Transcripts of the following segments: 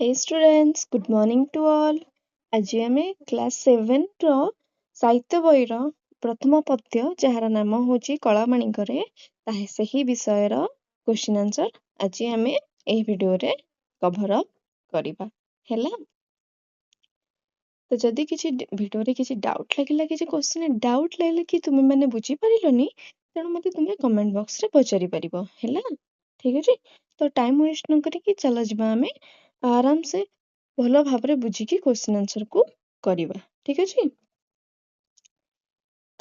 Hey students, good morning to all. ଆଜି ଆମେ class 7ର ସାହିତ୍ୟ ବହିର ପ୍ରଥମ ପଦ୍ୟ, ଯାହାର ନାମ ହେଉଛି କଳାମାଣିକରେ, ତାହା ସେହି ବିଷୟର କ୍ୱେଶ୍ଚିନ୍ ଆନ୍ସର୍ ଆଜି ଆମେ ଏହି ଭିଡ଼ିଓରେ କଭର୍ ଅପ୍ କରିବା। ହେଲା ତ? ଯଦି କିଛି ଭିଡ଼ିଓରେ କିଛି ଡାଉଟ୍ ଲାଗିଲା, କିଛି କ୍ୱେଶ୍ଚିନ୍ ଡାଉଟ୍ ଲାଗିଲା କି ତୁମେମାନେ ବୁଝିପାରିଲନି, ତେଣୁ ମୋତେ ତୁମେ କମେଣ୍ଟ ବକ୍ସରେ ପଚାରି ପାରିବ। ହେଲା, ଠିକ୍ ଅଛି। ତ ଟାଇମ୍ ୱେଷ୍ଟ ନ କରିକି ଚାଲ ଯିବା, ଆମେ ଆରାମସେ ଭଲ ଭାବରେ ବୁଝିକି କ୍ୱେଶ୍ଚିନ୍ ଆନ୍ସର୍କୁ କରିବା। ଠିକ୍ ଅଛି।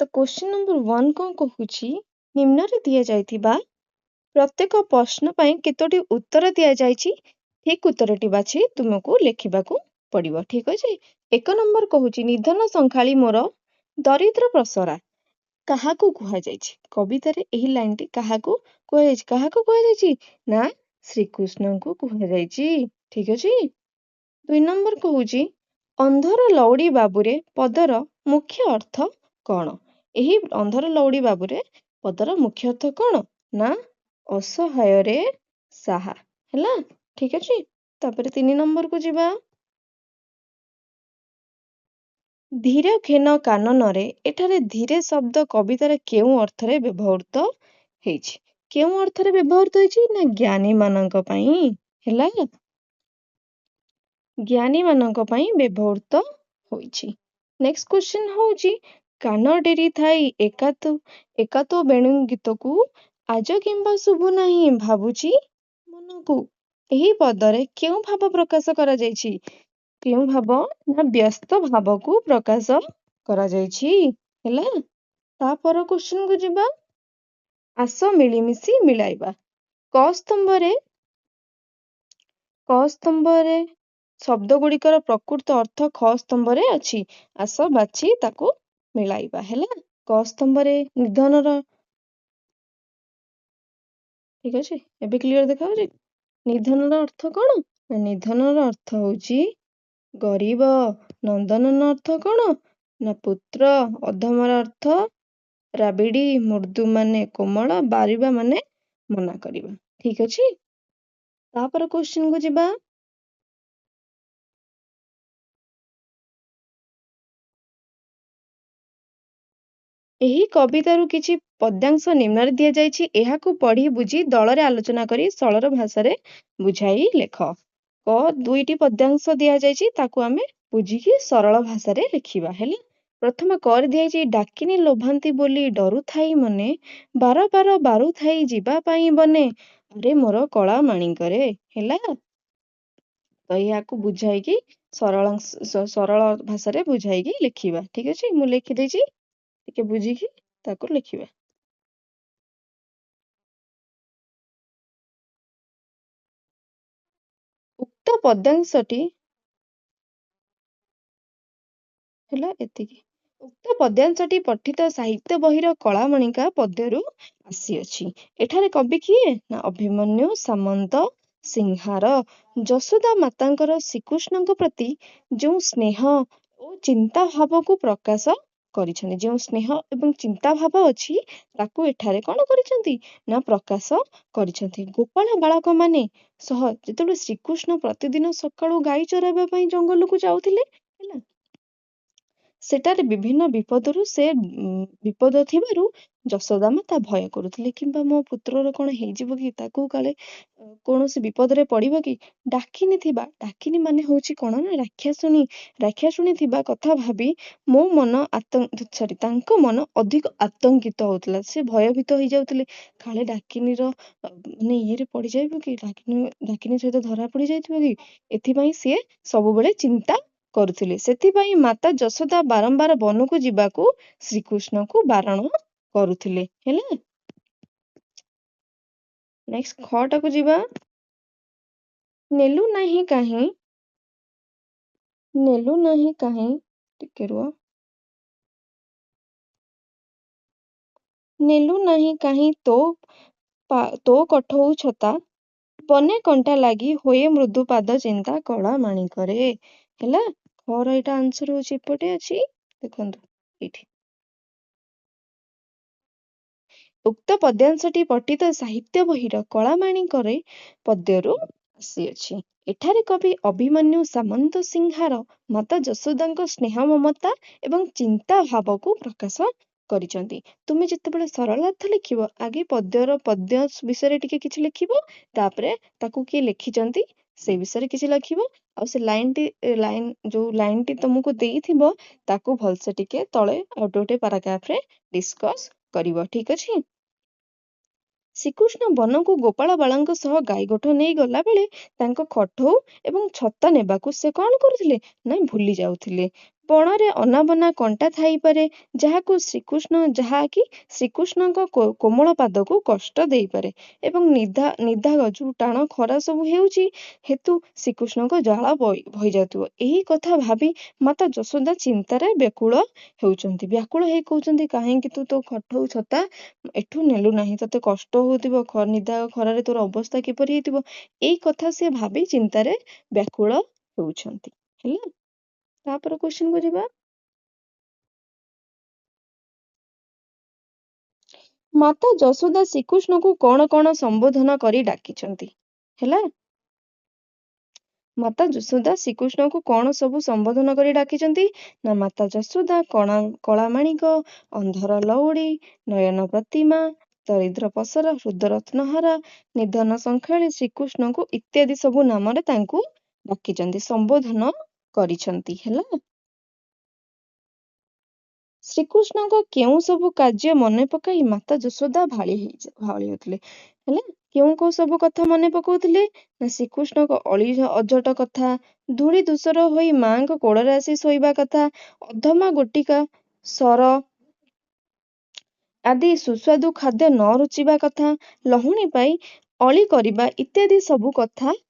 ତ କ୍ୱେଶ୍ଚିନ୍ ନମ୍ବର 1 କ'ଣ କହୁଛି? ନିମ୍ନରେ ଦିଆଯାଇଥିବା ପ୍ରତ୍ୟେକ ପ୍ରଶ୍ନ ପାଇଁ କେତୋଟି ଉତ୍ତର ଦିଆଯାଇଛି, ଠିକ୍ ଉତ୍ତରଟି ବାଛି ତୁମକୁ ଲେଖିବାକୁ ପଡ଼ିବ। ଠିକ୍ ଅଛି। 1 ନମ୍ବର କହୁଛି, ନିଧନ ଶଙ୍ଖାଳି ମୋର ଦରିଦ୍ର ପ୍ରସରା କାହାକୁ କୁହାଯାଇଛି? କବିତାରେ ଏହି ଲାଇନଟି କାହାକୁ କୁହାଯାଇଛି? କାହାକୁ କୁହାଯାଇଛି ନା ଶ୍ରୀକୃଷ୍ଣଙ୍କୁ କୁହାଯାଇଛି। ଠିକ୍ ଅଛି। 2 ନମ୍ବର କହୁଛି, ଅନ୍ଧର ଲଉଡ଼ି ବାବୁରେ ପଦର ମୁଖ୍ୟ ଅର୍ଥ କ'ଣ? ଏହି ଅନ୍ଧର ଲଉଡ଼ି ବାବୁରେ ପଦର ମୁଖ୍ୟ ଅର୍ଥ କ'ଣ ନା ଅସହାୟରେ ସାହା। ହେଲା, ଠିକ୍ ଅଛି। ତାପରେ 3 ନମ୍ବରକୁ ଯିବା। ଧୀର ଘେନ କାନନରେ, ଏଠାରେ ଧୀରେ ଶବ୍ଦ କବିତାରେ କେଉଁ ଅର୍ଥରେ ବ୍ୟବହୃତ ହେଇଛି? କେଉଁ ଅର୍ଥରେ ବ୍ୟବହୃତ ହେଇଛି ନା ଜ୍ଞାନୀମାନଙ୍କ ପାଇଁ। ହେଲା, ଜ୍ଞାନୀମାନଙ୍କ ପାଇଁ ବ୍ୟବହୃତ ହୋଇଛି। ନେକ୍ସଟ କ୍ୱେଶ୍ଚିନ୍ ହେଉଛି, କାନ ଡେରି ଥାଇ ଏକା ତୋ ବେଣୁ ଗୀତକୁ ଆଜ କିମ୍ବା ଶୁଭୁ ନାହିଁ ଭାବୁଛି ମନକୁ, ଏହି ପଦରେ କେଉଁ ଭାବ ପ୍ରକାଶ କରାଯାଇଛି? କେଉଁ ଭାବ ନା ବ୍ୟସ୍ତ ଭାବକୁ ପ୍ରକାଶ କରାଯାଇଛି। ହେଲା, ତାପର କ୍ୱେଶ୍ଚିନ୍କୁ ଯିବା। ଆସ ମିଳିମିଶି ମିଳାଇବା। କ ସ୍ତମ୍ଭରେ ଶବ୍ଦ ଗୁଡ଼ିକର ପ୍ରକୃତ ଅର୍ଥ ଖ ସ୍ତମ୍ଭରେ ଅଛି, ଆସ ବାଛି ତାକୁ ମିଳାଇବା। ହେଲା, କ ସ୍ତମ୍ଭରେ ନିଧନର, ଠିକ ଅଛି, ଏବେ କ୍ଲିୟର ଦେଖାଯାଉଛି? ନିଧନର ଅର୍ଥ କ'ଣ ନା ନିଧନର ଅର୍ଥ ହେଉଛି ଗରିବ। ନନ୍ଦନର ଅର୍ଥ କ'ଣ ନା ପୁତ୍ର। ଅଧମର ଅର୍ଥ ରାବିଡ଼ି। ମୃଦୁ ମାନେ କୋମଳ, ବାରିବା ମାନେ ମନା କରିବା। ଠିକ ଅଛି। ତାପର କ୍ୱେଶ୍ଚିନ୍କୁ ଯିବା। ଏହି କବିତାରୁ କିଛି ପଦ୍ୟାଂଶ ନିମ୍ନରେ ଦିଆଯାଇଛି, ଏହାକୁ ପଢ଼ି ବୁଝି ଦଳରେ ଆଲୋଚନା କରି ସରଳ ଭାଷାରେ ବୁଝାଇ ଲେଖ। କ ଦୁଇଟି ପଦ୍ୟାଂଶ ଦିଆଯାଇଛି, ତାକୁ ଆମେ ବୁଝିକି ସରଳ ଭାଷାରେ ଲେଖିବା। ହେଲା, ପ୍ରଥମ କରେ ଦିଆଯାଇଛି, ଡାକିନୀ ଲୋଭାନ୍ତି ବୋଲି ଡରୁଥାଇ ମନେ, ବାର ବାର ବାରୁଥାଇ ଯିବା ପାଇଁ ବନେ, ଆରେ ମୋର କଳା ମାଣିକରେ। ହେଲା ତ, ଏହାକୁ ବୁଝାଇକି ସରଳ ଭାଷାରେ ବୁଝାଇକି ଲେଖିବା। ଠିକ ଅଛି, ମୁଁ ଲେଖିଦେଇଛି, ଟିକେ ବୁଝିକି ତାକୁ ଲେଖିବା। ଉକ୍ତ ପଦ୍ୟାଂଶଟି ହେଲା ଏତିକି। ଉକ୍ତ ପଦ୍ୟାଂଶଟି ପଠିତ ସାହିତ୍ୟ ବହିର କଳାମଣିକା ପଦ୍ୟରୁ ଆସିଅଛି। ଏଠାରେ କବି କିଏ ନା ଅଭିମନ୍ୟୁ ସାମନ୍ତ ସିଂହାର। ଯଶୋଦା ମାତାଙ୍କର ଶ୍ରୀକୃଷ୍ଣଙ୍କ ପ୍ରତି ଯେଉଁ ସ୍ନେହ ଓ ଚିନ୍ତା ଭାବକୁ ପ୍ରକାଶ କରିଛନ୍ତି, ଯେଉଁ ସ୍ନେହ ଏବଂ ଚିନ୍ତା ଭାବ ଅଛି ତାକୁ ଏଠାରେ କ'ଣ କରିଛନ୍ତି ନା ପ୍ରକାଶ କରିଛନ୍ତି। ଗୋପାଳ ବାଳକମାନେ ସହ ଯେତେବେଳେ ଶ୍ରୀକୃଷ୍ଣ ପ୍ରତିଦିନ ସକାଳୁ ଗାଈ ଚରାଇବା ପାଇଁ ଜଙ୍ଗଲକୁ ଯାଉଥିଲେ, ହେଲା, ସେଠାରେ ବିଭିନ୍ନ ବିପଦରୁ ସେ ବିପଦ ଥିବାରୁ ଯଶୋଦା ମାତା ଭୟ କରୁଥିଲେ, କିମ୍ବା ମୋ ପୁତ୍ରର କ'ଣ ହେଇଯିବ କି, ତାକୁ କାଳେ କୌଣସି ବିପଦରେ ପଡ଼ିବ କି। ଡାକିନୀ ଥିବା, ଡାକିନୀ ମାନେ ହେଉଛି କ'ଣ ନା ରାକ୍ଷାସୁଣୀ। ରାକ୍ଷାସୁଣୀ ଥିବା କଥା ଭାବି ମୋ ମନ ଆତଙ୍କ, ସରି, ତାଙ୍କ ମନ ଅଧିକ ଆତଙ୍କିତ ହଉଥିଲା। ସେ ଭୟଭୀତ ହେଇଯାଉଥିଲେ, କାଳେ ଡାକିନୀର ମାନେ ଇଏରେ ପଡ଼ିଯାଇବ କି, ଡାକିନୀ ସହିତ ଧରା ପଡ଼ିଯାଇଥିବ କି, ଏଥିପାଇଁ ସିଏ ସବୁବେଳେ ଚିନ୍ତା କରୁଥିଲେ। ସେଥିପାଇଁ ମାତା ଯଶୋଦା ବାରମ୍ବାର ବନକୁ ଯିବାକୁ ଶ୍ରୀକୃଷ୍ଣଙ୍କୁ ବାରଣ କରୁଥିଲେ। ହେଲା, ନେକ୍ସଟ ଖଟାକୁ ଯିବା। ନେଲୁ ନାହିଁ କାହିଁ, ନେଲୁ ନାହିଁ କାହିଁ, ଟିକେ ରୁହ, ନେଲୁ ନାହିଁ କାହିଁ ତୋ କଠଉ ଛତା, ବନେ କଣ୍ଟା ଲାଗି ହୋଏ ମୃଦୁ ପାଦ ଚିନ୍ତା କଳା ମାଣିକରେ। ହେଲା, ଖର ଏଇଟା ଆନ୍ସର ହେଉଛି ଏପଟେ ଅଛି, ଦେଖନ୍ତୁ ଏଇଠି। ଉକ୍ତ ପଦ୍ୟାଂଶଟି ପଠିତ ସାହିତ୍ୟ ବହିର କଳାମାଣିକରେ ପଦ୍ୟରୁ ଆସିଅଛି। ଏଠାରେ କବି ଅଭିମନ୍ୟୁ ସାମନ୍ତ ସିଂହାର ମାତା ଯଶୋଦାଙ୍କ ସ୍ନେହ, ମମତା ଏବଂ ଚିନ୍ତା ଭାବକୁ ପ୍ରକାଶ କରିଛନ୍ତି। ତୁମେ ଯେତେବେଳେ ସରଳାର୍ଥ ଲେଖିବ, ଆଗେ ପଦ୍ୟର ପଦ୍ୟ ବିଷୟରେ ଟିକେ କିଛି ଲେଖିବ, ତାପରେ ତାକୁ କିଏ ଲେଖିଛନ୍ତି ସେଇ ବିଷୟରେ କିଛି ଲେଖିବ, ଆଉ ସେ ଲାଇନଟି ଲାଇନ ଯୋଉ ଲାଇନଟି ତମକୁ ଦେଇଥିବ ତାକୁ ଭଲସେ ଟିକେ ତଳେ ଆଉ ଗୋଟେ ପାରାଗ୍ରାଫରେ ଡିସ୍କସ୍ କରିବ। ଠିକ ଅଛି? ଶ୍ରୀକୃଷ୍ଣ ବନକୁ ଗୋପାଳ ବାଳଙ୍କ ସହ ଗାଈ ଗୋଠ ନେଇ ଗଲାବେଳେ ତାଙ୍କ କଠଉ ଏବଂ ଛତା ନେବାକୁ ସେ କଣ କରୁଥିଲେ ନା ଭୁଲି ଯାଉଥିଲେ। ବଣରେ ଅନାବନା କଣ୍ଟା ଥାଇପାରେ, ଯାହାକୁ ଶ୍ରୀକୃଷ୍ଣ ଯାହାକି ଶ୍ରୀକୃଷ୍ଣଙ୍କ କୋମଳ ପାଦକୁ କଷ୍ଟ ଦେଇପାରେ, ଏବଂ ନିଧା ନିଧାଘ ଯୋଉ ଟାଣ ଖରା ସବୁ ହେଉଛି ହେତୁ ଶ୍ରୀକୃଷ୍ଣଙ୍କ ଝାଳ ବହି ଯାଉଥିବ। ଏହି କଥା ଭାବି ମାତା ଯଶୋଦା ଚିନ୍ତାରେ ବ୍ୟାକୁଳ ହେଉଛନ୍ତି। ବ୍ୟାକୁଳ ହେଇ କହୁଛନ୍ତି, କାହିଁକି ତୁ ତୋ କଠଉ ଛତା ଏଠୁ ନେଲୁ ନାହିଁ? ତତେ କଷ୍ଟ ହଉଥିବ, ନିଦାଘ ଖରାରେ ତୋର ଅବସ୍ଥା କିପରି ହେଇଥିବ। ଏଇ କଥା ସେ ଭାବି ଚିନ୍ତାରେ ବ୍ୟାକୁଳ ହେଉଛନ୍ତି। ହେଲା, ତାପର କ୍ୱେଶ୍ଚନ କୁ ଯିବା। ମାତା ଯଶୋଦା ଶ୍ରୀକୃଷ୍ଣଙ୍କୁ କଣ କଣ ସମ୍ବୋଧନ କରି ଡାକିଛନ୍ତି? ହେଲା, ମାତା ଯଶୋଦା ଶ୍ରୀକୃଷ୍ଣଙ୍କୁ କଣ ସବୁ ସମ୍ବୋଧନ କରି ଡାକିଛନ୍ତି ନା ମାତା ଯଶୋଦା କଳାମାଣିକ, ଅନ୍ଧର ଲଉଡ଼ି, ନୟନ ପ୍ରତିମା, ଦରିଦ୍ର ପସରା, ହୃଦରତ୍ନହାରା, ନିଧନ ଶଙ୍ଖାଳି, ଶ୍ରୀକୃଷ୍ଣଙ୍କୁ ଇତ୍ୟାଦି ସବୁ ନାମରେ ତାଙ୍କୁ ଡାକିଛନ୍ତି, ସମ୍ବୋଧନ କରିଛନ୍ତି। ହେଲା, ଶ୍ରୀକୃଷ୍ଣଙ୍କ କେଉଁ ସବୁ କାର୍ଯ୍ୟ ମନେ ପକାଇ ମାତା ଯଶୋଦା ଭାଳି ଭାଳି ହେଉଥିଲେ? ହେଲା, କେଉଁ କେଉଁ ସବୁ କଥା ମନେ ପକାଉଥିଲେ ନା ଶ୍ରୀକୃଷ୍ଣଙ୍କ ଅଳି ଅଝଟ କଥା, ଧୂଳି ଧୂସର ହୋଇ ମାଙ୍କ କୋଳରେ ଆସି ଶୋଇବା କଥା, ଅଧମା ଗୋଟିକା ସର ଆଦି ସୁସ୍ୱାଦୁ ଖାଦ୍ୟ ନ ରୁଚିବା କଥା, ଲହୁଣୀ ପାଇ ଅଳି କରିବା ଇତ୍ୟାଦି ସବୁ କଥା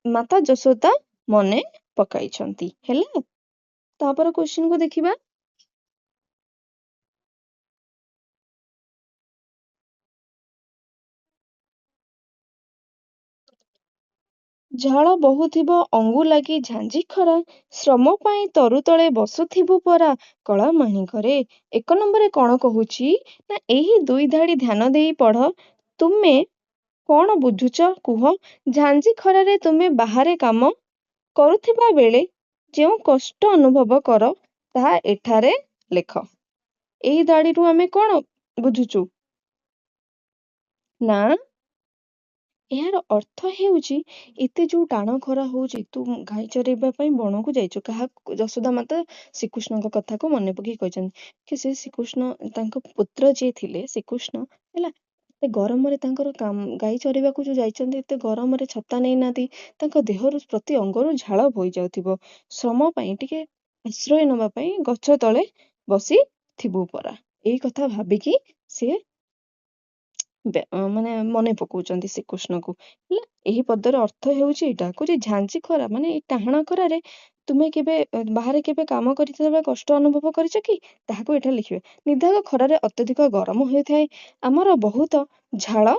ମାତା ଯଶୋଦା ମନେ ପକାଇଛନ୍ତି। ହେଲା, ତାପର କ୍ୱେଶ୍ଚନ କୁ ଦେଖିବା। ଝାଳ ବହୁଥିବ ଅଙ୍ଗୁ ଲାଗି ଝାଞ୍ଜି ଖରା, ଶ୍ରମ ପାଇଁ ତରୁ ତଳେ ବସୁଥିବୁ ପରା କଳା ମାଣିକରେ। 1 ନମ୍ବରରେ କଣ କହୁଛି ନା ଏହି ଦୁଇ ଧାଡ଼ି ଧ୍ୟାନ ଦେଇ ପଢ, ତୁମେ କଣ ବୁଝୁଛ କୁହ। ଝାଞ୍ଜି ଖରାରେ ତୁମେ ବାହାରେ କାମ କରୁଥିବା ବେଳେ ଯେଉଁ କଷ୍ଟ ଅନୁଭବ କର ତାହା ଏଠାରେ ଲେଖ। ଏହି ଧାଡ଼ିରୁ ଆମେ କଣ ବୁଝୁଛୁ ନା ଏହାର ଅର୍ଥ ହେଉଛି ଏତେ ଯୋଉ ଟାଣ ଖରା ହଉଛି, ତୁ ଗାଈ ଚରେଇବା ପାଇଁ ବଣକୁ ଯାଇଛୁ। କାହାକୁ? ଯଶୋଦା ମାତା ଶ୍ରୀକୃଷ୍ଣଙ୍କ କଥାକୁ ମନେ ପକେଇ କହିଛନ୍ତି କି ସେ ଶ୍ରୀକୃଷ୍ଣ ତାଙ୍କ ପୁତ୍ର ଯିଏ ଥିଲେ ଶ୍ରୀକୃଷ୍ଣ, ହେଲା, ଏତେ ଗରମରେ ତାଙ୍କର କାମ ଗାଈ ଚରେଇବାକୁ ଯୋଉ ଯାଇଛନ୍ତି, ଏତେ ଗରମରେ ଛତା ନେଇନାହାନ୍ତି, ତାଙ୍କ ଦେହରୁ ପ୍ରତି ଅଙ୍ଗରୁ ଝାଳ ବୋହି ଯାଉଥିବ, ଶ୍ରମ ପାଇଁ ଟିକେ ଆଶ୍ରୟ ନବା ପାଇଁ ଗଛ ତଳେ ବସିଥିବୁ ପରା। ଏଇ କଥା ଭାବିକି ସିଏ ମାନେ ମନେ ପକଉଛନ୍ତି ଶ୍ରୀକୃଷ୍ଣକୁ। ହେଲା, ଏହି ପଦର ଅର୍ଥ ହେଉଛି ଏଇଟା। କହୁଛି ଝାଞ୍ଜି ଖରା ମାନେ ଏଇ ଟାହାଣ ଖରାରେ ତୁମେ କେବେ ବାହାରେ କେବେ କାମ କରିଥିବା କଷ୍ଟ ଅନୁଭବ କରିଛ କି? ତାହାକୁ ଏଠାରେ ଲେଖିବେ। ନିଦାଘ ଖରାରେ ଅତ୍ୟଧିକ ଗରମ ହୋଇଥାଏ, ଆମର ବହୁତ ଝାଳ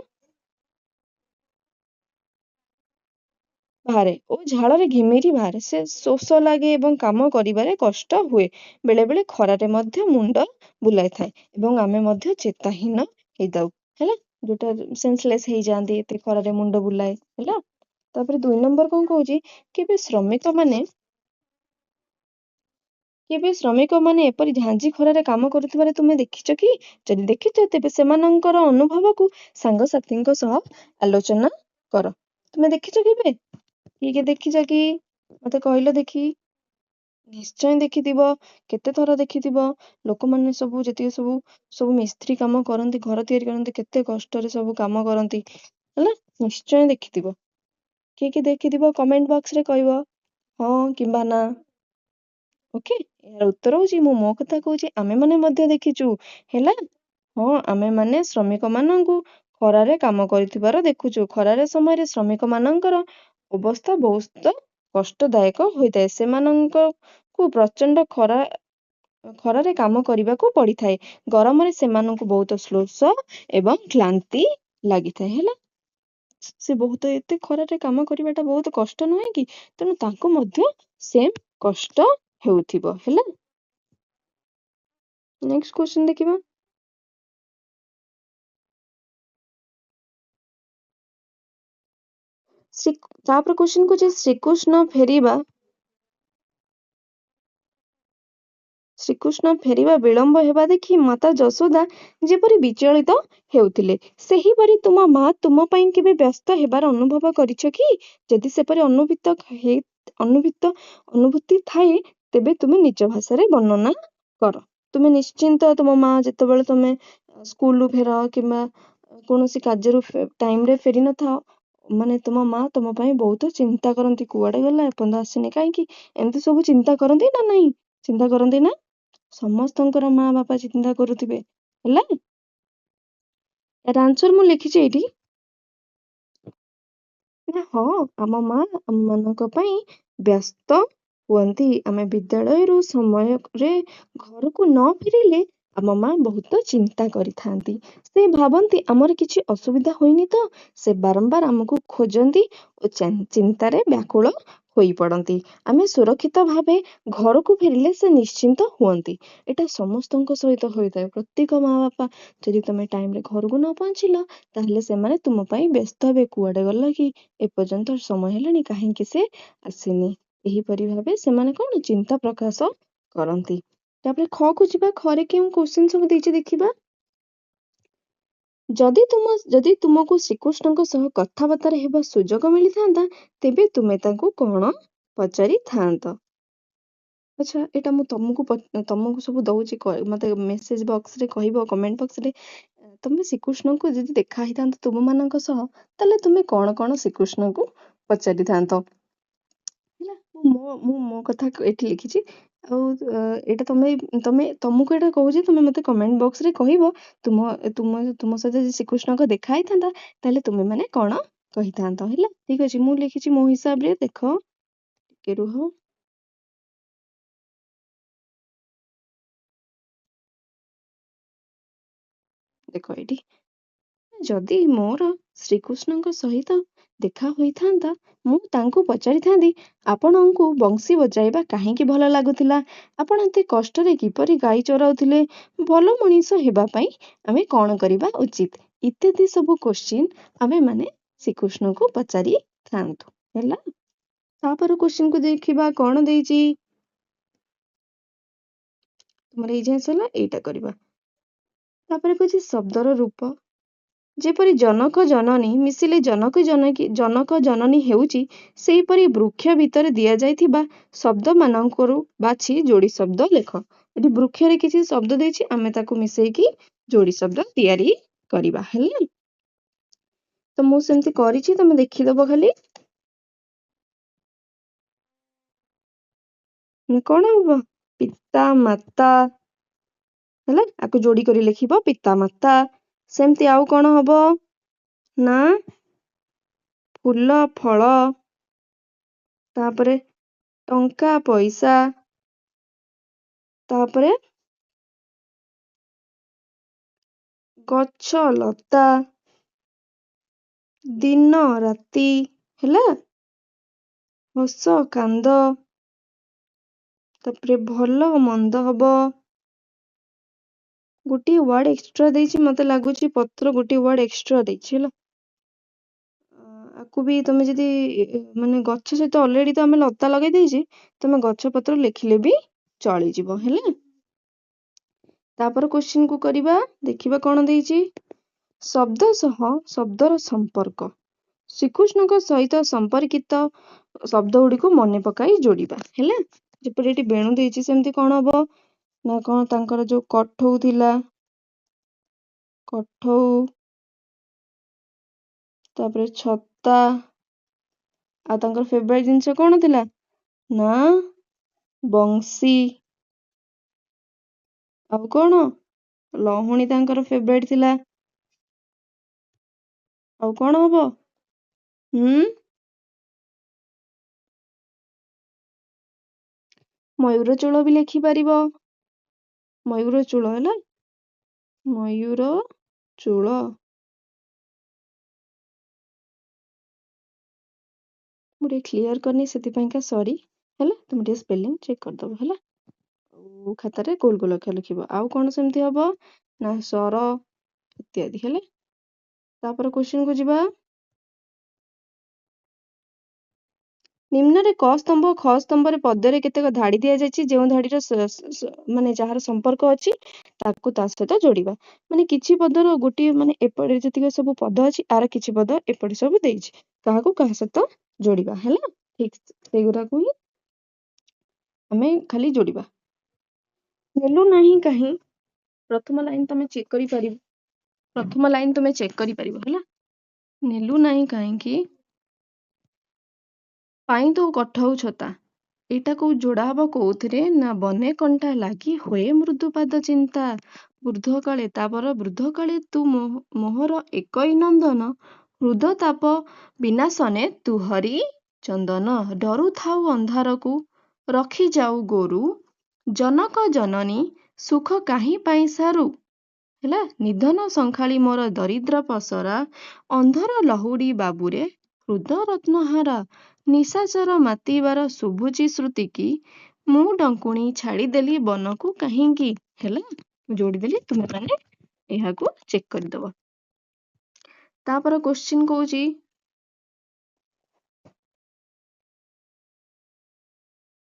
ବାହାରେ ଓ ଝାଳରେ ଘିମିରି ବାହାରେ, ସେ ଶୋଷ ଲାଗେ ଏବଂ କାମ କରିବାରେ କଷ୍ଟ ହୁଏ। ବେଳେ ବେଳେ ଖରାରେ ମଧ୍ୟ ମୁଣ୍ଡ ବୁଲାଇଥାଏ ଏବଂ ଆମେ ମଧ୍ୟ ଚେତାହୀନ ହେଇଥାଉ। ହେଲା, ଯୋଉଟା ସେନ୍ସଲେସ୍ ହେଇଯାଆନ୍ତି, ଏତେ ଖରାରେ ମୁଣ୍ଡ ବୁଲାଏ। ହେଲା, ତାପରେ 2 ନମ୍ବର କଣ କହୁଛି? କେବେ ଶ୍ରମିକମାନେ ଏପରି ଝାଞ୍ଜି ଖରାରେ କାମ କରୁଥିବାର ତୁମେ ଦେଖିଛ କି? ଯଦି ଦେଖିଛ, ତେବେ ସେମାନଙ୍କର ଅନୁଭବକୁ ସାଙ୍ଗସାଥୀଙ୍କ ସହ ଆଲୋଚନା କର। ତୁମେ ଦେଖିଛ କେବେ? କିଏ କିଏ ଦେଖିଛ କି ମତେ କହିଲ ଦେଖି। ନିଶ୍ଚୟ ଦେଖିଥିବ, କେତେ ଥର ଦେଖିଥିବ। ଲୋକମାନେ ସବୁ ଯେତିକି ସବୁ ସବୁ ମିସ୍ତ୍ରୀ କାମ କରନ୍ତି, ଘର ତିଆରି କରନ୍ତି, କେତେ କଷ୍ଟରେ ସବୁ କାମ କରନ୍ତି। ହେଲା, ନିଶ୍ଚୟ ଦେଖିଥିବ। କିଏ କିଏ ଦେଖିଥିବ କମେଣ୍ଟ ବକ୍ସରେ କହିବ ହଁ କିମ୍ବା ନା। ଓକେ, ଏହାର ଉତ୍ତର ହଉଛି ମୁଁ ମୋ କଥା କହୁଛି, ଆମେମାନେ ମଧ୍ୟ ଦେଖିଛୁ। ହେଲା, ହଁ, ଆମେମାନେ ଶ୍ରମିକମାନଙ୍କୁ ଖରାରେ କାମ କରୁଥିବାର ଦେଖୁଛୁ। ଖରାରେ ସମୟରେ ଶ୍ରମିକମାନଙ୍କର ଅବସ୍ଥା ବହୁତ କଷ୍ଟଦାୟକ ହୋଇଥାଏ। ସେମାନଙ୍କୁ ପ୍ରଚଣ୍ଡ ଖରାରେ କାମ କରିବାକୁ ପଡିଥାଏ। ଗରମରେ ସେମାନଙ୍କୁ ବହୁତ ଶୋଷ ଏବଂ କ୍ଳାନ୍ତି ଲାଗିଥାଏ। ହେଲା, ସେ ବହୁତ ଏତେ ଖରାରେ କାମ କରିବାଟା ବହୁତ କଷ୍ଟ ନୁହେଁ କି? ତେଣୁ ତାଙ୍କୁ ମଧ୍ୟ ସେମ୍ କଷ୍ଟ ହେଉଥିବ। ହେଲା, ନେକ୍ସଟ କ୍ୱେଶ୍ଚନ ଦେଖିବା। ତାପରେ କ୍ୱେଶ୍ଚିନ୍ କହୁଛି ଶ୍ରୀକୃଷ୍ଣ ଫେରିବା ବିଳମ୍ବ ହେବା ଦେଖି ମାତା ଯଶୋଦା ଯେପରି ବିଚଳିତ ହେଉଥିଲେ, ସେହିପରି ତୁମ ମା ତୁମ ପାଇଁ କେବେ ବ୍ୟସ୍ତ ହେବାର ଅନୁଭବ କରିଛ କି? ଯଦି ସେପରି ଅନୁଭୂତି ଥାଏ, ତେବେ ତୁମେ ନିଜ ଭାଷାରେ ବର୍ଣ୍ଣନା କର। ତୁମେ ନିଶ୍ଚିନ୍ତ ତୁମ ମା ଯେତେବେଳେ ତୁମେ ସ୍କୁଲରୁ ଫେର କିମ୍ବା କୌଣସି କାର୍ଯ୍ୟରୁ ଟାଇମରେ ଫେରି ନଥାଅ, ମାନେ ତୁମ ମା ତୁମ ପାଇଁ ବହୁତ ଚିନ୍ତା କରନ୍ତି, କୁଆଡ଼େ ଗଲା, ଏପର୍ଯ୍ୟନ୍ତ ଆସିନି କାହିଁକି, ଏମିତି ସବୁ ଚିନ୍ତା କରନ୍ତି ନା ନାହିଁ? ଚିନ୍ତା କରନ୍ତି ନା? ସମସ୍ତଙ୍କର ମା ବାପା ଚିନ୍ତା କରୁଥିବେ। ହେଲା, ଏହାର ଆନ୍ସର ମୁଁ ଲେଖିଛି ଏଇଠି ନା, ହଁ, ଆମ ମା ଆମମାନଙ୍କ ପାଇଁ ବ୍ୟସ୍ତ ହୁଅନ୍ତି। ଆମେ ବିଦ୍ୟାଳୟରୁ ସମୟରେ ଘରକୁ ନ ଫେରିଲେ ଆମ ମା ବହୁତ ଚିନ୍ତା କରିଥାନ୍ତି। ସେ ଭାବନ୍ତି ଆମର କିଛି ଅସୁବିଧା ହୋଇନି ତ। ସେ ବାରମ୍ବାର ଆମକୁ ଖୋଜନ୍ତି ଓ ଚିନ୍ତାରେ ବ୍ୟାକୁଳ ହୋଇପଡ଼ନ୍ତି। ଆମେ ସୁରକ୍ଷିତ ଭାବେ ଘରକୁ ଫେରିଲେ ସେ ନିଶ୍ଚିନ୍ତ ହୁଅନ୍ତି। ଏଇଟା ସମସ୍ତଙ୍କ ସହିତ ହୋଇଥାଏ। ପ୍ରତ୍ୟେକ ମା ବାପା, ଯଦି ତମେ ଟାଇମରେ ଘରକୁ ନ ପହଞ୍ଚିଲ, ତାହେଲେ ସେମାନେ ତୁମ ପାଇଁ ବ୍ୟସ୍ତ ହେବେ, କୁଆଡ଼େ ଗଲା କି, ଏପର୍ଯ୍ୟନ୍ତ ସମୟ ହେଲାଣି, କାହିଁକି ସେ ଆସିନି। ଏହିପରି ଭାବେ ସେମାନେ କଣ ଚିନ୍ତା ପ୍ରକାଶ କରନ୍ତି। ତାପରେ ଖ କୁ ଯିବା। ଖରେ କେଉଁ କ୍ୱେଶ୍ଚିନ୍ ସବୁ ଦେଇଛି ଦେଖିବା। ଯଦି ତୁମକୁ ଶ୍ରୀକୃଷ୍ଣଙ୍କ ସହ କଥାବାର୍ତ୍ତାରେ ହେବା ସୁଯୋଗ ମିଳିଥାନ୍ତା, ତେବେ ତୁମେ ତାଙ୍କୁ କଣ ପଚାରିଥାନ୍ତ? ଆଚ୍ଛା, ଏଇଟା ମୁଁ ତମକୁ ସବୁ ଦଉଛି, ମତେ ମେସେଜ ବକ୍ସରେ କହିବ, କମେଣ୍ଟ ବକ୍ସରେ, ତମେ ଶ୍ରୀକୃଷ୍ଣଙ୍କୁ ଯଦି ଦେଖା ହେଇଥାନ୍ତା ତୁମମାନଙ୍କ ସହ, ତାହେଲେ ତୁମେ କଣ କଣ ଶ୍ରୀକୃଷ୍ଣଙ୍କୁ ପଚାରିଥାନ୍ତ? ହେଲା, ମୁଁ ମୋ କଥା ଏଠି ଲେଖିଛି। ଆଉ ଏଇଟା ତମେ ତମକୁ ଏଇଟା କହୁଛି, ତୁମେ ମତେ କମେଣ୍ଟ ବକ୍ସରେ କହିବ, ତୁମ ସହିତ ଯଦି ଶ୍ରୀକୃଷ୍ଣଙ୍କ ଦେଖା ହେଇଥାନ୍ତା, ତାହେଲେ ତୁମେ ମାନେ କଣ କହିଥାନ୍ତ। ହେଲା, ଠିକ ଅଛି, ମୁଁ ଲେଖିଛି ମୋ ହିସାବରେ, ଦେଖ ଟିକେ ରୁହ। ଦେଖ ଏଇଠି, ଯଦି ମୋର ଶ୍ରୀକୃଷ୍ଣଙ୍କ ସହିତ ଦେଖା ହୋଇଥାନ୍ତା, ମୁଁ ତାଙ୍କୁ ପଚାରିଥାନ୍ତି, ଆପଣଙ୍କୁ ବଂଶୀ ବଜାଇବା କାହିଁକି ଭଲ ଲାଗୁଥିଲା? ଆପଣ ଏତେ କଷ୍ଟରେ କିପରି ଗାଈ ଚରାଉଥିଲେ? ଭଲ ମଣିଷ ହେବା ପାଇଁ ଆମେ କଣ କରିବା ଉଚିତ? ଇତ୍ୟାଦି ସବୁ କ୍ୱେଶ୍ଚିନ୍ ଆମେମାନେ ଶ୍ରୀକୃଷ୍ଣଙ୍କୁ ପଚାରିଥାନ୍ତୁ। ହେଲା, ତାପର କ୍ୱେଶ୍ଚିନ୍କୁ ଦେଖିବା କଣ ଦେଇଛି। ତୁମର ଏଇ ଯାଏଁ ସରିଲା, ଏଇଟା କରିବା। ତାପରେ କହୁଛି ଶବ୍ଦର ରୂପ। ଯେପରି ଜନକ ଜନନୀ ମିଶିଲେ ଜନକ ଜନକୀ, ଜନକ ଜନନୀ ହେଉଛି, ସେହିପରି ବୃକ୍ଷ ଭିତରେ ଦିଆଯାଇଥିବା ଶବ୍ଦମାନଙ୍କରୁ ବାଛି ଯୋଡ଼ି ଶବ୍ଦ ଲେଖ। ଏଠି ବୃକ୍ଷରେ କିଛି ଶବ୍ଦ ଦେଇଛି, ଆମେ ତାକୁ ମିଶେଇକି ଯୋଡ଼ି ଶବ୍ଦ ତିଆରି କରିବା। ହେଲା, ତ ମୁଁ ସେମିତି କରିଛି, ତମେ ଦେଖିଦବ ଖାଲି। କଣ ହବ? ପିତା ମାତା। ହେଲା, ଆକୁ ଯୋଡ଼ି କରି ଲେଖିବ, ପିତା ମାତା। ସେମିତି ଆଉ କଣ ହବ ନା ଫୁଲ ଫଳ, ତାପରେ ଟଙ୍କା ପଇସା, ତାପରେ ଗଛ ଲତା, ଦିନ ରାତି, ହେଲା ହସ କାନ୍ଦ, ତାପରେ ଭଲ ମନ୍ଦ ହବ। ଗୋଟିଏ ୱାର୍ଡ ଏକ୍ସଟ୍ରା ଦେଇଛି, ମତେ ଲାଗୁଛି ପତ୍ର ଗୋଟିଏ ୱାର୍ଡ ଏକ୍ସଟ୍ରା ଦେଇଛି। ହେଲା, ଆକୁ ବି ତମେ ଯଦି ମାନେ ଗଛ ସହିତ ଅଲରେଡି ତ ଆମେ ଲତା ଲଗେଇ ଦେଇଛେ, ତମେ ଗଛ ପତ୍ର ଲେଖିଲେ ବି ଚଳିଯିବ। ହେଲା, ତାପର କ୍ୱେଶ୍ଚିନ୍ କୁ କରିବା, ଦେଖିବା କଣ ଦେଇଛି। ଶବ୍ଦ ସହ ଶବ୍ଦର ସମ୍ପର୍କ। ଶ୍ରୀକୃଷ୍ଣଙ୍କ ସହିତ ସମ୍ପର୍କିତ ଶବ୍ଦ ଗୁଡ଼ିକୁ ମନେ ପକାଇ ଯୋଡ଼ିବା। ହେଲା, ଯେପରି ଏଠି ବେଣୁ ଦେଇଛି, ସେମିତି କଣ ହବ ନା କଣ ତାଙ୍କର ଯୋଉ କଠଉ ଥିଲା, କଠଉ, ତାପରେ ଛତା, ଆଉ ତାଙ୍କର ଫେଭରାଇଟ ଜିନିଷ କଣ ଥିଲା ନା ବଂଶୀ, ଆଉ କଣ ଲହୁଣୀ ତାଙ୍କର ଫେଭରାଇଟ ଥିଲା, ଆଉ କଣ ହବ? ମୟୂର ଚୂଳ ବି ଲେଖିପାରିବ, ମୟୂର ଚୂଳ। ହେଲା, ମୟୂର ଚୂଳ। ମୁଁ ଟିକେ କ୍ଲିୟର କରିନି, ସେଥିପାଇଁକା ସରି। ହେଲା, ତୁମେ ଟିକେ ସ୍ପେଲିଂ ଚେକ୍ କରିଦବ। ହେଲା, ଆଉ ଖାତାରେ ଗୋଲ ଗୋଲ ଅକ୍ଷର ଲେଖିବ। ଆଉ କଣ ସେମିତି ହବ ନା ସର ଇତ୍ୟାଦି। ହେଲା, ତାପରେ କ୍ୱେଶ୍ଚିନ୍ କୁ ଯିବା। ନିମ୍ନରେ କ ସ୍ତମ୍ଭ ଖ ସ୍ତମ୍ଭରେ ପଦ୍ୟରେ କେତେକ ଧାଡ଼ି ଦିଆଯାଇଛି, ଯେଉଁ ଧାଡ଼ିର ମାନେ ଯାହାର ସମ୍ପର୍କ ଅଛି ତାକୁ ତା ସହିତ ଯୋଡ଼ିବା। ମାନେ କିଛି ପଦର ଗୋଟିଏ, ମାନେ ଏପଟେ ଯେତିକି ସବୁ ପଦ ଅଛି ଆର କିଛି ପଦ ଏପଟେ ସବୁ ଦେଇଛି, କାହାକୁ କାହା ସହିତ ଯୋଡ଼ିବା। ହେଲା, ଠିକ ସେଇଗୁଡାକୁ ହିଁ ଆମେ ଖାଲି ଯୋଡ଼ିବା। ନେଲୁ ନାହିଁ କାହିଁ, ପ୍ରଥମ ଲାଇନ ତମେ ଚେକ୍ କରିପାରିବ, ପ୍ରଥମ ଲାଇନ ତୁମେ ଚେକ୍ କରିପାରିବ। ହେଲା, ନେଲୁ ନାହିଁ କାହିଁକି ପାଇଁ ତୁ କଠଉ ଛତା, ଏଇଟାକୁ ଯୋଡ଼ା ହବ କୋଉଥିରେ ନା ବନେ କଣ୍ଟା ଲାଗି ହୁଏ ମୃଦୁପାଦ ଚିନ୍ତା ବୃଦ୍ଧ କାଳେ। ତାପର ବୃଦ୍ଧ କାଳେ ତୁ ମୋହର ଏକଇ ନନ୍ଦନ, ହୃଦ ତାପ ବିନାଶନେ ତୁ ହରି ଚନ୍ଦନ। ଡରୁଥାଉ ଅନ୍ଧାରକୁ ରଖିଯାଉ ଗୋରୁ, ଜନକ ଜନନୀ ସୁଖ କାହିଁ ପାଇଁ ସାରୁ। ହେଲା, ନିଧନ ଶଙ୍ଖାଳି ମୋର ଦରିଦ୍ର ପସରା, ଅନ୍ଧର ଲହୁଡ଼ି ବାବୁରେ ହୃଦ ରତ୍ନହାରା। ନିଶାଚର ମାତିବାର ଶୁଭୁଛି ଶ୍ରୁତିକି, ମୁଁ ଡଙ୍କୁଣୀ ଛାଡ଼ିଦେଲି ବନକୁ କାହିଁକି। ହେଲା, ମୁଁ ଯୋଡ଼ିଦେଲି, ତୁମେମାନେ ଏହାକୁ ଚେକ୍ କରିଦେବ। ତାପର କୋଶ୍ଚିନ୍ କହୁଛି,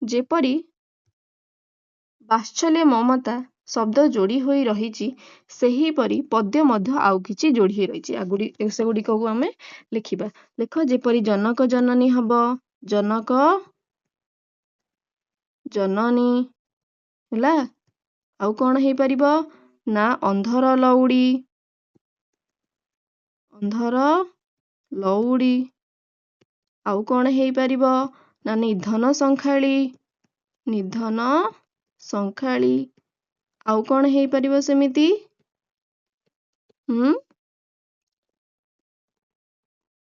ଯେପରି ବାତ୍ସଲ୍ୟ ମମତା ଶବ୍ଦ ଯୋଡ଼ି ହୋଇ ରହିଛି, ସେହିପରି ପଦ୍ୟ ମଧ୍ୟ ଆଉ କିଛି ଯୋଡ଼ି ହୋଇ ରହିଛି। ସେଗୁଡ଼ିକକୁ ଆମେ ଲେଖିବା। ଲେଖ, ଯେପରି ଜନକ ଜନନୀ ହବ, ଜନକ ଜନନୀ। ହେଲା, ଆଉ କଣ ହେଇପାରିବ ନା ଅନ୍ଧର ଲଉଡ଼ି, ଅନ୍ଧର ଲଉଡ଼ି। ଆଉ କଣ ହେଇପାରିବ ନା ନିଧନ ଶଙ୍ଖାଳି, ନିଧନ ଶଙ୍ଖାଳି। ଆଉ କଣ ହେଇପାରିବ ସେମିତି?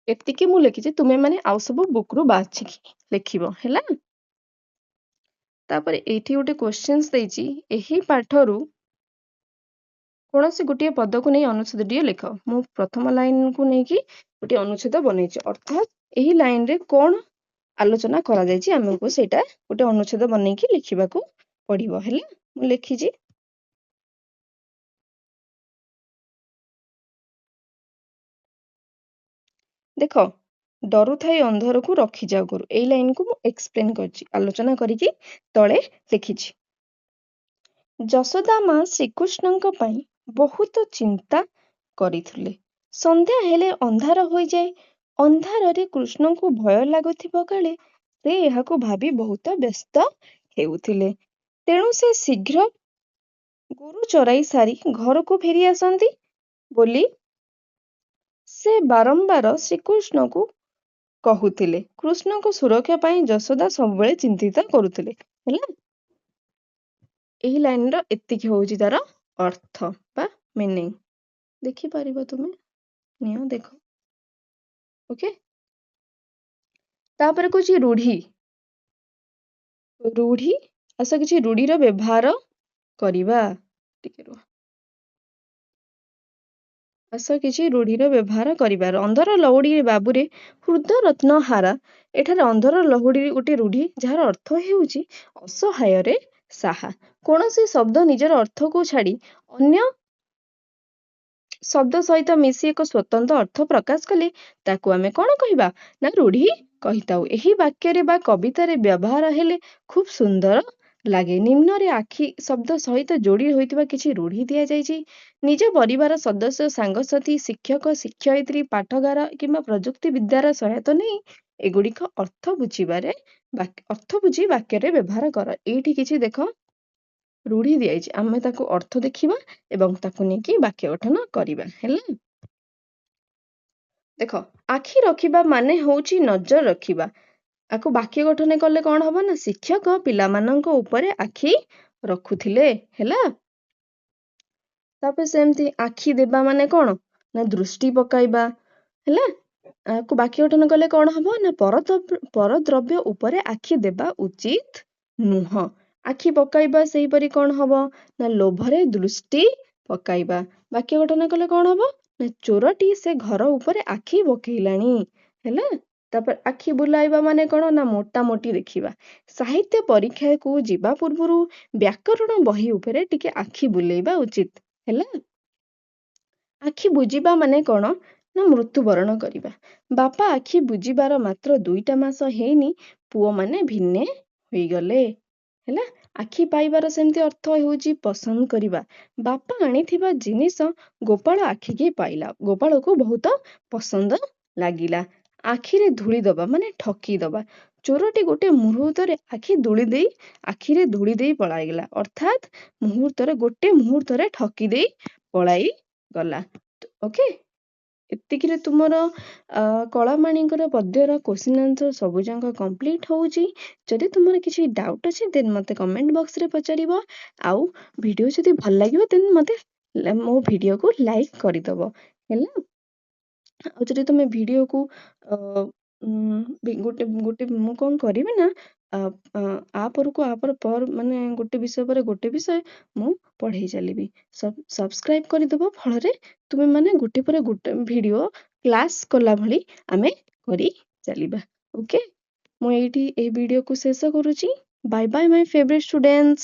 ଏତିକି ମୁଁ ଲେଖିଛି, ତୁମେ ମାନେ ଆଉ ସବୁ ବୁକ୍ ରୁ ବାଛିକି ଲେଖିବ। ହେଲା, ତାପରେ ଏଇଠି ଗୋଟେ କ୍ୱେଶ୍ଚନ୍ସ ଦେଇଛି, ଏହି ପାଠରୁ କୌଣସି ଗୋଟିଏ ପଦକୁ ନେଇ ଅନୁଚ୍ଛେଦଟିଏ ଲେଖ। ମୁଁ ପ୍ରଥମ ଲାଇନକୁ ନେଇକି ଗୋଟିଏ ଅନୁଚ୍ଛେଦ ବନେଇଛି, ଅର୍ଥାତ୍ ଏହି ଲାଇନରେ କଣ ଆଲୋଚନା କରାଯାଇଛି ଆମକୁ ସେଇଟା ଗୋଟେ ଅନୁଚ୍ଛେଦ ବନେଇକି ଲେଖିବାକୁ ପଡିବ। ହେଲା, ମୁଁ ଲେଖିଛି। ଦେଖ, ଡରୁଥାଇ ଅନ୍ଧରକୁ ରଖିଯାଉ ଗୋରୁ, ଏଇ ଲାଇନକୁ ମୁଁ ଏକ୍ସପ୍ଲେନ କରିଛି, ଆଲୋଚନା କରିକି ତଳେ ଲେଖିଛି। ଯଶୋଦା ମା ଶ୍ରୀକୃଷ୍ଣଙ୍କ ପାଇଁ ବହୁତ ଚିନ୍ତା କରିଥିଲେ। ସନ୍ଧ୍ୟା ହେଲେ ଅନ୍ଧାର ହୋଇଯାଏ, ଅନ୍ଧାରରେ କୃଷ୍ଣଙ୍କୁ ଭୟ ଲାଗୁଥିବ କାଳେ, ସେ ଏହାକୁ ଭାବି ବହୁତ ବ୍ୟସ୍ତ ହେଉଥିଲେ। ତେଣୁ ସେ ଶୀଘ୍ର ଗୋରୁ ଚରାଇ ସାରି ଘରକୁ ଫେରି ଆସନ୍ତି ବୋଲି ସେ ବାରମ୍ବାର ଶ୍ରୀକୃଷ୍ଣଙ୍କୁ କହୁଥିଲେ। କୃଷ୍ଣଙ୍କ ସୁରକ୍ଷା ପାଇଁ ଯଶୋଦା ସବୁବେଳେ ଚିନ୍ତିତ କରୁଥିଲେ। ହେଲା, ଏହି ଲାଇନର ଏତିକି ହଉଛି ତାର ଅର୍ଥ ବା ମିନିଂ। ଦେଖିପାରିବ ତୁମେ, ନିଅ ଦେଖ। ଓକେ, ତାପରେ କହୁଛି ରୂଢି। ରୂଢି, ଆସ କିଛି ରୂଢିର ବ୍ୟବହାର କରିବା। ଟିକେ ରୁହ, ଆସ କିଛି ରୂଢିର ବ୍ୟବହାର କରିବା। ଅନ୍ଧର ଲଉଡ଼ି ବାବୁରେ ହୃଦ ରତ୍ନ ହାରା। ଏଠାରେ ଅନ୍ଧର ଲହୁଡ଼ି ଗୋଟେ ରୂଢି, ଯାହାର ଅର୍ଥ ହେଉଛି ଅସହାୟରେ ସାହା। କୌଣସି ଶବ୍ଦ ନିଜର ଅର୍ଥକୁ ଛାଡ଼ି ଅନ୍ୟ ଶବ୍ଦ ସହିତ ମିଶି ଏକ ସ୍ୱତନ୍ତ୍ର ଅର୍ଥ ପ୍ରକାଶ କଲେ ତାକୁ ଆମେ କଣ କହିବା ନା ରୂଢି କହିଥାଉ। ଏହି ବାକ୍ୟରେ ବା କବିତାରେ ବ୍ୟବହାର ହେଲେ ଖୁବ୍ ସୁନ୍ଦର ଲାଗେ। ନିମ୍ନରେ ଆଖି ଶବ୍ଦ ସହିତ ଯୋଡ଼ି ହୋଇଥିବା କିଛି ରୂଢି ଦିଆଯାଇଛି। ନିଜ ପରିବାର ସଦସ୍ୟ, ସାଙ୍ଗସାଥି, ଶିକ୍ଷକ ଶିକ୍ଷୟିତ୍ରୀ, ପାଠଗାର କିମ୍ବା ପ୍ରଯୁକ୍ତି ବିଦ୍ୟାର ସହାୟତା ନେଇ ଏଗୁଡ଼ିକ ଅର୍ଥ ବୁଝିବାରେ, ଅର୍ଥ ବୁଝି ବାକ୍ୟରେ ବ୍ୟବହାର କର। ଏଇଠି କିଛି ଦେଖ ରୂଢି ଦିଆଯାଇଛି, ଆମେ ତାକୁ ଅର୍ଥ ଦେଖିବା ଏବଂ ତାକୁ ନେଇକି ବାକ୍ୟ ଗଠନ କରିବା। ହେଲା, ଦେଖ, ଆଖି ରଖିବା ମାନେ ହଉଛି ନଜର ରଖିବା। ଆକୁ ବାକ୍ୟ ଗଠନ କଲେ କଣ ହବ ନା ଶିକ୍ଷକ ପିଲାମାନଙ୍କ ଉପରେ ଆଖି ରଖୁଥିଲେ। ହେଲା, ତାପରେ ସେମିତି ଆଖି ଦେବା ମାନେ କଣ ନା ଦୃଷ୍ଟି ପକାଇବା। ହେଲା, ଆକୁ ବାକ୍ୟ ଗଠନ କଲେ କଣ ହବ ନା ପରଦ୍ରବ୍ୟ ଉପରେ ଆଖି ଦେବା ଉଚିତ ନୁହଁ। ଆଖି ପକାଇବା ସେହିପରି କଣ ହବ ନା ଲୋଭରେ ଦୃଷ୍ଟି ପକାଇବା। ବାକ୍ୟ ଗଠନ କଲେ କଣ ହବ ନା ଚୋରଟି ସେ ଘର ଉପରେ ଆଖି ପକେଇଲାଣି। ହେଲା, ତାପରେ ଆଖି ବୁଲାଇବା ମାନେ କଣ ନା ମୋଟାମୋଟି ଦେଖିବା। ସାହିତ୍ୟ ପରୀକ୍ଷାକୁ ଯିବା ପୂର୍ବରୁ ବ୍ୟାକରଣ ବହି ଉପରେ ଟିକେ ଆଖି ବୁଲେଇବା ଉଚିତ। ହେଲା, ଆଖି ବୁଜିବା ମାନେ କଣ ନା ମୃତ୍ୟୁବରଣ କରିବା। ବାପା ଆଖି ବୁଜିବାର ମାତ୍ର 2ଟା ମାସ ହେଇନି, ପୁଅମାନେ ଭିନ୍ନେ ହୋଇଗଲେ। ହେଲା, ଆଖି ପାଇବାର ସେମିତି ଅର୍ଥ ହେଉଛି ପସନ୍ଦ କରିବା। ବାପା ଆଣିଥିବା ଜିନିଷ ଗୋପାଳ ଆଖିକି ପାଇଲା, ଗୋପାଳକୁ ବହୁତ ପସନ୍ଦ ଲାଗିଲା। ଆଖିରେ ଧୂଳି ଦବା ମାନେ ଠକି ଦବା। ଚୋରଟି ଗୋଟେ ମୁହୂର୍ତ୍ତରେ ଆଖି ଧୂଳି ଦେଇ, ଆଖିରେ ଧୂଳି ଦେଇ ପଳାଇଗଲା, ଅର୍ଥାତ୍ ମୁହୂର୍ତ୍ତରେ, ଗୋଟେ ମୁହୂର୍ତ୍ତରେ ଠକି ଦେଇ ପଳାଇ ଗଲା। ଓକେ, ଏତିକିରେ ତୁମର କଳାମାଣିଙ୍କର ପଦ୍ୟର କୋଶ୍ଚିନ୍ ଆନ୍ସର୍ ସବୁଯାକ କମ୍ପ୍ଲିଟ୍ ହେଉଛି। ଯଦି ତୁମର କିଛି ଡାଉଟ୍ ଅଛି, ଦେନ୍ ମୋତେ କମେଣ୍ଟ ବକ୍ସରେ ପଚାରିବ। ଆଉ ଭିଡ଼ିଓ ଯଦି ଭଲ ଲାଗିବ, ଦେନ୍ ମୋତେ ମୋ ଭିଡ଼ିଓକୁ ଲାଇକ୍ କରିଦେବ। ହେଲା, ଆଉ ଯଦି ତୁମେ ଭିଡ଼ିଓକୁ ଗୋଟେ ଗୋଟେ, ମୁଁ କ'ଣ କରିବି ନା ଆ ପରକୁ ଆ ପର ପର, ମାନେ ଗୋଟେ ବିଷୟ ପରେ ଗୋଟେ ବିଷୟ ମୁଁ ପଢ଼େଇ ଚାଲିବି। ସବସ୍କ୍ରାଇବ୍ କରିଦେବ, ଫଳରେ ତୁମେମାନେ ଗୋଟେ ପରେ ଗୋଟେ ଭିଡ଼ିଓ କ୍ଲାସ୍ କଲା ଭଳି ଆମେ କରି ଚାଲିବା। ଓକେ, ମୁଁ ଏଇଠି ଏଇ ଭିଡ଼ିଓକୁ ଶେଷ କରୁଛି। Bye bye, my favourite students.